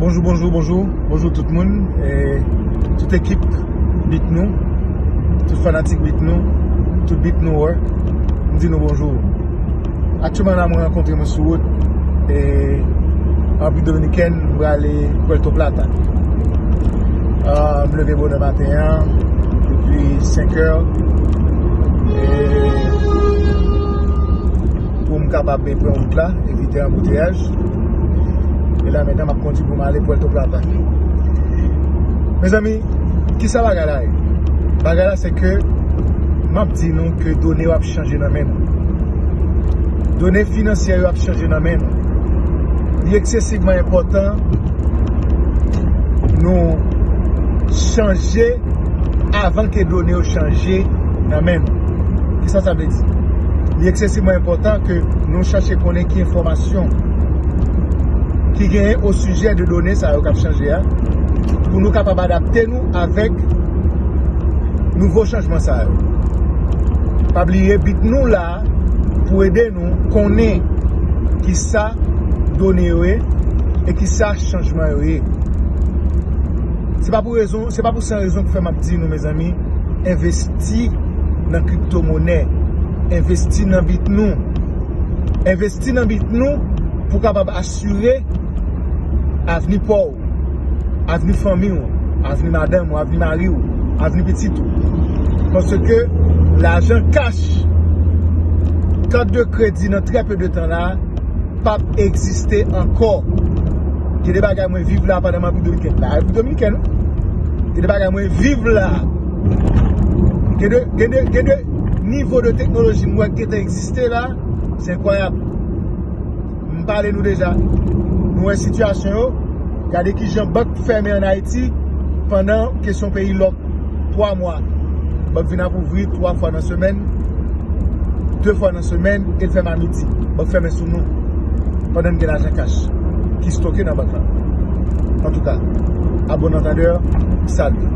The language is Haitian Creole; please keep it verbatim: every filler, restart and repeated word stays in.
Bonjou, bonjou, bonjou, bonjou tout moun, e tout ekip Bit Nou, tout fanatik Bit Nou, tout Bit Nower, m di nou bonjou. Aktyèlman la, mwen rankontre mwen sou wout, e, an Repiblik Dominikèn, m prale Puerto Plata. Ah, m leve bonè maten an, depi senk è, e, pou m kapab pran wout la, evite anbouteyaj. E la, mentnan, m ap kondui pou m ale Puerto Plata. Mezanmi, kisa bagay la ye? Bagay la, se ke m ap di nou ke done yo ap chanje nan men nou. Done finansyè yo ap chanje nan men nou. Li eksesivman enpòtan nou chanje avan ke done yo chanje nan men nou. Kisa sa vle di? Li eksesivman enpòtan ke nou chache konnen ki enfòmasyon ki genyen o sijè de done sa yo k ap chanje a, pou nou kapab adapte nou avèk nouvo chanjman sa yo. Pa bliye, Bit Nou la pou ede nou konnen kisa done yo ye e kisa chanjman yo ye. Se pa pou rezon, se pa pou san rezon k fè m ap di nou, mezanmi, envesti nan kriptomonè, envesti nan Bit Nou, envesti nan Bit Nou pou kapab asire avni pa w, avni fanmi w, avni madanm ou, avni mari w, avni pitit ou. Paske lajan kach, kat de kredi nan trè pe de tan la, p ap egziste ankò. Gen de bagay mwen viv la pandan m ap Repiblik Dominikèn la. Repiblik Dominikèn, wi. Gen de bagay mwen viv la. Gen de, gen de, gen de nivo de teknoloji m wè ki te egziste la. Se enkwayab. M pale nou deja. Nou wè sitiyasyon yo. Gade kijan bank fèmen ann Ayiti pandan kesyon peyi lòk. Twa mwa. Bank vin ap ouvri twa fwa nan semèn, de fwa nan semèn, e l fèmen a midi. Bank fèmen sou nou. Pandan n gen lajan kach ki stoke nan bank la. Antouka, à bon entendeur, salut.